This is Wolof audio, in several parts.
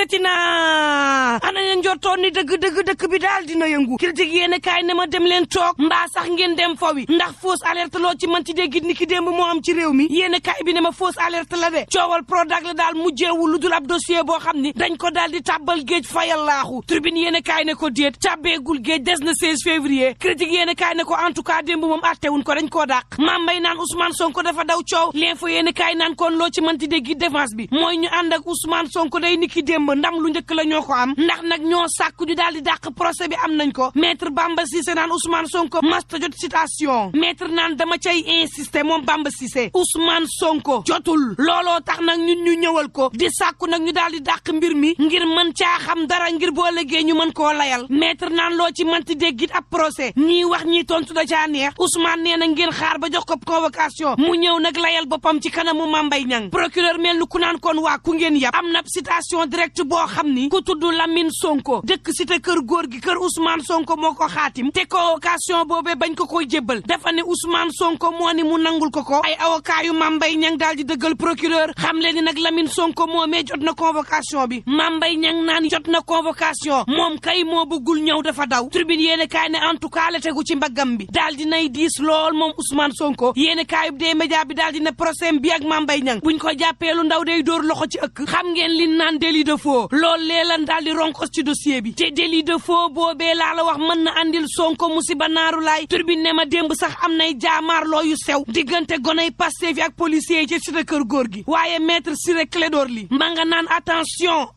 yëkkati na ana ñu njortoon ni dëgg bi daal dina yëngu critique yéen kaay ne ma dem leen toog mbaa sax ngeen dem fo wi ndax fausse alerte loo ci mën ci dégg ni ki démb moo am ci réew mi yéen kaay bi ne ma fausse alerte la de coowal Prodac la daal mujjeewul lu dul ab dossier boo xam ni dañ ko daal di tàbbal géej fayal laaxu tribune yéen kaay ne ko déet tàbbeegul géej des na 16 février critique yéen kaay ne ko en tout cas démb moom attewuñ ko dañ koo dàq Mame Mbaye naan Ousmane Sonko dafa daw coow l'info yéen kaay naan kon loo ci mën ci dégg défense bi mooy ñu ànd ak Ousmane Sonko day ni ki démb ndam lu njëkk la ñoo ko am ndax nag ñoo sàkku ñu daal di dàq procès bi am nañ ko maître Bamba Cissé naan Ousmane Sonko masta jot citation maître naan dama cay insister moom Bamba Cissé Ousmane Sonko jotul looloo tax nag ñun ñu ñëwal ko di sàkku nag ñu daal di dàq mbir mi ngir mën caa xam dara ngir boo légee ñu mën koo layal maître naan loo ci mënti déggit ab procès ñii wax ñii tontu da caa neex Ousmane nee na ngeen xaar ba jox ko convocation mu ñëw nag layal boppam ci kanamu Mame Mbaye Niang procureur mel ni ku naan kon waa ku ngeen yàpp am na citation directe boo xam ni ku tudd Lamine Sonko dëkk cité kër góor gi kër Ousmane Sonko moo ko xaatim te convocation boobee bañ ko koy jébbal dafa ne Ousmane Sonko moo ni mu nangul ko ay avocat yu Mame Mbaye Niang daal di dëggal procureur xam leen ni nag Lamine Sonko moomee jot na convocation bi Mame Mbaye Niang naan jot na convocation moom kay moo bëggul ñëw dafa daw tribune yéene kaay ne en tout cas la tegu ci mbaggam bi daal di nay diis lool moom Ousmane Sonko yéene kaayub dee média bi daal di ne procès bi ak Mame Mbaye Niang buñ ko jàppee lu ndaw day dóor loxo ci ëkk xam ngeen li naan délit de faux lool leelan daal di ronkos ci dossier bi te délit de faux boobee laa la wax mën na andil Sonko musiba naaru laay tribune ne ma démb sax am nay jaamaarloo yu sew diggante gonay Pastef ak policiers yi ci cité kër góor gi waaye maître Ciré Clédor Ly ma nga naan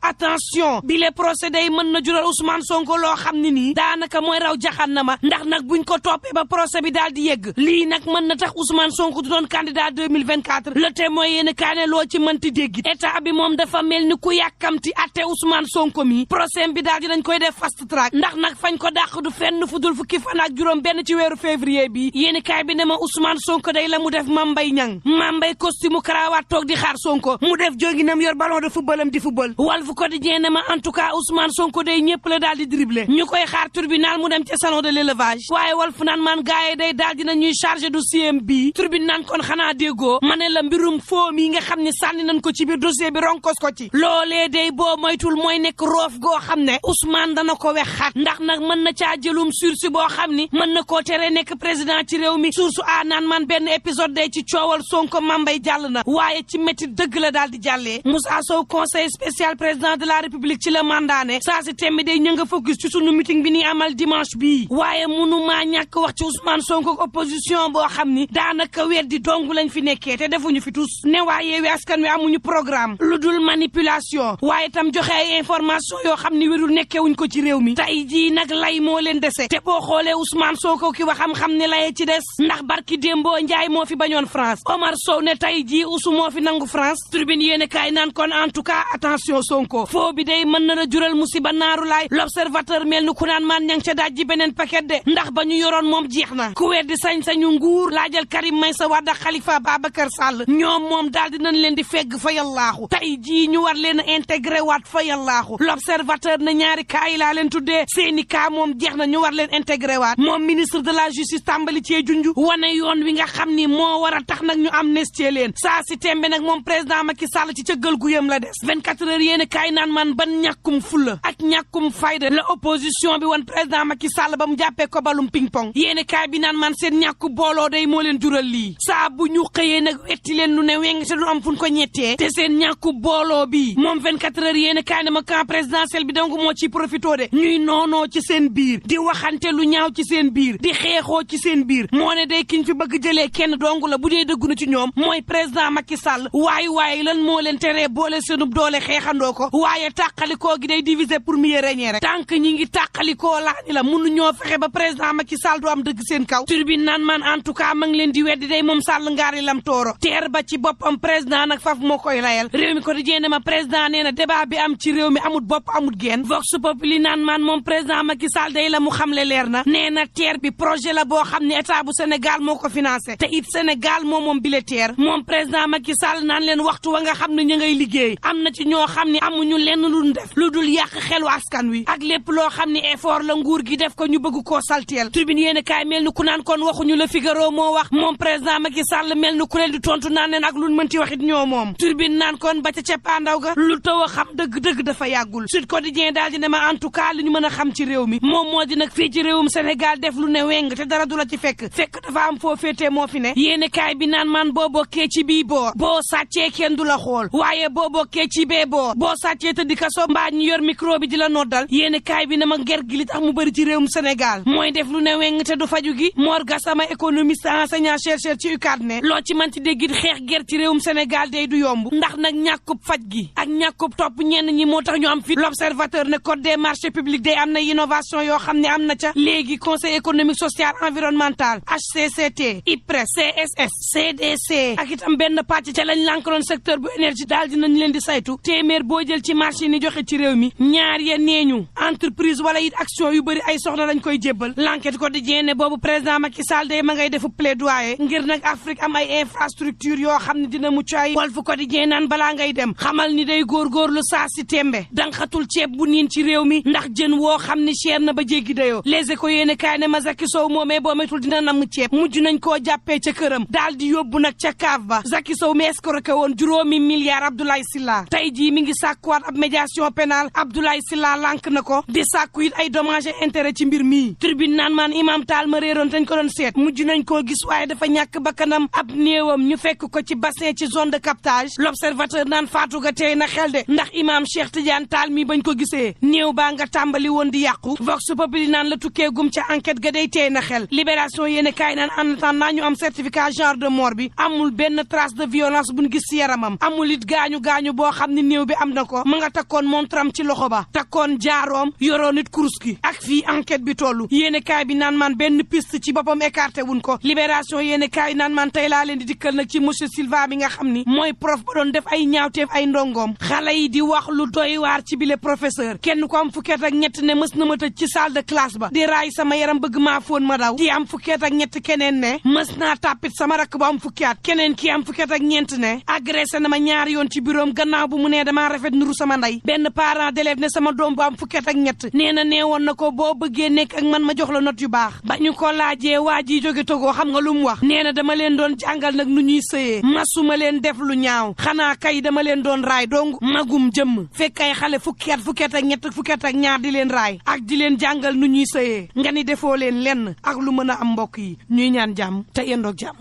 attention bi le procédé yi mën na jural Ousmane Sonko loo xam ne nii daanaka mooy raw jaxannama ndax nag buñ ko toppee ba procès bi daal di yegg lii nag mën na tax Ousmane Sonko du doon candidat 2024 le témoin yéen kaane loo ci mënti dégg état bi moom dafa mel ni ku yàkkamti atte Ousmane Sonko mi procès bi daal di nañ koy def fast track ndax nag fañ ko dàq du fenn fu dul fukki fan ak juróom benn ci weeru février bi yéen kaay bi ne ma Ousmane Sonko day la mu def Mame Mbaye Niang Mame Mbaye costume cravate toog di xaar Sonko mu def joginam yor ballon de footballam di football Walf Quotidien ne ma en tout cas Ousmane Sonko day ñëpp la daal di dribbler ñu koy xaar tribunal mu dem ci salon de l'élevage waaye Walf naan man gaaye day daal dina ñuy chargé dossier bi tribunal naan kon xanaa déggoo ma ne la mbirum foo mi nga xam ne sànni nañ ko ci biir dossier bi ronkos ko ci loolee day boo moytul mooy nekk roof goo xam ne Ousmane dana ko wexaat ndax nag mën na caa jëlum sursi boo xam ni mën na koo tere nekk président ci réew mi source a naan man benn épisode day ci coowal Sonko Mame Mbaye jàll na waaye ci métti dëgg la daal di jàllee Moussa Sow conseil spécial président de la république ci la mandaane saa si tembi day ñë nga focus ci sunu meeting bi ni amal dimanche bii waaye munu maa ñàkk wax ci Ousmane Sonko opposition boo xam ni daanaka weddi dong lañ fi nekkee te defuñu fi tus ne waa Yewwi Askan Wi amuñu programme lu dul manipulation waaye tam joxe ay information yoo xam ni wérul nekkewuñ ko ci réew mi tey jii nag lay moo leen dese te boo xoolee Ousmane Sonko ki waxam xam ne laye ci des ndax barki Dembo Njaay moo fi bañoon France Omar Sow ne tey jii Ousou moo fi nangu France tribune yéene kaay naan kon en tout cas attention Sonko foo bi day mën na la jural musiba naaru laay l'observateur mel ni ku naan maan ñang ca daaj ji beneen paquet de ndax ba ñu yoroon moom jeex na ku weddi sañ-sañu nguur laajal Karim Meïssa Wade ak Khalifa Babacar Sall ñoom moom daal di nañ leen di fegg fa yallaaxu tey jii ñu war leen a intégré waat fa yallaaxu l'observateur na ñaari kaa yi laa leen tuddee seeni kaa moom jeex na ñu war leen intégré waat moom ministre de la justice tàmbali cee junj wane yoon wi nga xam ni moo war a tax nag ñu amnistie leen saa si tembe nag moom président Macky Sall ci cëggal gu yëm la des 24 heures yéen kaay naan man ban ñàkkum fulla ak ñàkkum fayda la opposition bi wan président Macky Sall ba mu jàppee ko balum ping pong yéen kaay bi naan man seen ñàkku booloo day moo leen jural lii saa bu ñu xëyee nag wetti leen nu ne weng te du am fu ñu ko ñettee te seen ñàkku booloo bi moom 24 heures yéen kaay ne ma camp présidentiel bi donc moo ciy profito de ñuy noonoo ci seen biir di waxante lu ñaaw ci seen biir di xeexoo ci seen biir moo ne day kiñ fi bëgg jëlee kenn dong la bu dee dëggu na ci ñoom mooy président Macky Sall waaye lan moo leen teree boole seenub doole xeexandoo ko waaye tàqalikoo gi day diviser pour mieux régner rek tànk ñi ngi tàqalikoo laa ni la mënu ñoo fexe ba président Macky Sall du am dëgg seen kaw turbine naan man en tout cas ma ngi leen di weddi day moom Sall ngaari lam tooro teer ba ci boppam président nag faf moo koy layal réew mi ko di jéene ma président nee na débat bi am ci réew mi amut bopp amut genn vox populi naan man moom président Macky Sall day la mu xamle leer na nee na teer bi projet la boo xam ne état bu Sénégal moo ko financé te it Sénégal moom bile teer moom président Macky Sall naan leen waxtu wa nga xam ne ñu ngay liggéey am na ci ñoo xam ne amuñu lenn lu def lu dul yàq xelu askan wi ak lépp loo xam ne effort la nguur gi def ko ñu bëgg koo salteel tribune yéen kaay mel ni ku naan kon waxuñu la Figaro moo wax moom président Macky Sall mel ni ku leen di tontu naan leen ak luñ mën ci waxit ñoo moom tribune naan kon ba ca ceppaandaw ga lu taw a xam am dëgg-dëgg dafa yàggul Sud Quotidien daal di ne ma en tout cas li ñu mën a xam ci réew mi moom moo di nag fii ci réewum Sénégal def lu ne weng te dara du la ci fekk dafa am foo féetee moo fi ne yéene kaay bi naan man boo bokkee ci bii boor boo sàccee kenn du la xool waaye boo bokkee ci bee boor boo sàccee tëddi kaso mbaa ñu yor micro bi di la noddal yéene kaay bi ne ma ger gi li tax mu bëri ci réewum Sénégal mooy def lu ne weng te du faju gi Mor Gassama économiste enseignant chercheur ci UCAD ne loo ci mën ci déggit xeex ger ci réewum Sénégal day du yomb ndax nag ñàkkub faj gi ak ñàkkub topp ñenn ñi moo tax ñu am fi l'observateur ne code des marchés publics day am na innovation yoo xam ne am na ca léegi conseil économique social environnemental HCCT IPRES CSS CDC ak itam benn pàcc ca lañ lànkaloon secteur bu énergie daal dinañ leen di saytu téeméer boo jël ci marché yi ni joxe ci réew mi ñaar ya neeñu entreprise wala it action yu bëri ay soxna lañ koy jébbal l'enquête quotidien ne boobu président Macky Sall day ma ngay defu plaidoyer ngir nag Afrique am ay infrastructure yoo xam ne dina mucc ay Walf Quotidien naan balaa ngay dem xamal ni day góorgóorlu saa si tembe danxatul ceeb bu niin ci réew mi ndax jën woo xam ni cher na ba jéggi dayoo Les Échos yéene kaay ne Macky Sow moomee boo metul dina nam ceeb mujj nañ koo jàppee ca këram daal di yóbbu nag ca kaaf ba Macky Sow mi escroqué woon juróomi milliards Abdoulaye Sylla tey jii mi ngi sàkkuwaat ab médiation pénale Abdoulaye Sylla lànk na ko di sàkku it ay dommages et intérêts ci mbir mii tribune naan maan Imam Tall ma réeroon dañ ko doon seet mujj nañ koo gis waaye dafa ñàkk bakkanam ab néewam ñu fekk ko ci bassin ci zone de captage l'observateur naan faatu ga tey na xel de ndax Imam Cheikh Tidiane Tall mi bañ ko gisee néew baa nga tàmbali woon di yàqu Vox Populi naan la tukkee gum ca enquête ga day tey na xel libération yéene kaay naan en attendant ñu am certificat genre de mort bi amul benn trace de violence buñ gis ci yaramam amul it gaañu boo xam ne néew bi am na ko ma nga takkoon montram ci loxo ba takkoon jaaroom yoroon it kurus gi ak fii enquête bi tollu yéene kaay bi naan man benn piste ci boppam écarté wuñ ko libération yéene kaay naan man tey laa leen di dikkal nag ci monsieur Silva bi nga xam ni mooy prof ba doon def ay ñaawteef ay ndongoom xale yi di wax lu doy waar ci bile professeur kenn ko am fukkeet ak ñett ne mës na ma tëj ci salle de classe ba di raay sama yaram bëgg maa foon ma daw di am fukkeet ak ñett keneen ne mës naa tàppit sama rakk bu am fukkeet keneen ki am fukkeet ak ñeent ne agressé na ma ñaari yoon ci bureau gannaaw bu mu nee damaa rafet nuru sama ndey benn parent d'élève ne sama doom bu am fukkeet ak ñett nee na neewoon na ko boo bëggee nekk ak man ma jox la note yu baax ba ñu ko laajee waa ji jóge Togo xam nga lu mu wax nee na dama leen doon jàngal nag nu ñuy sëyee masuma leen def lu ñaaw xanaa kay dama leen doon raay dong magum jëmm fekk ay xale fukkeet ak ñett fukkeet ak ñaar di leen raay ak di leen jàngal nu ñuy sëyee nga ni defoo leen lenn ak lu mën a am mbokk yi ñuy ñaan jàmm te yendoog jàmm.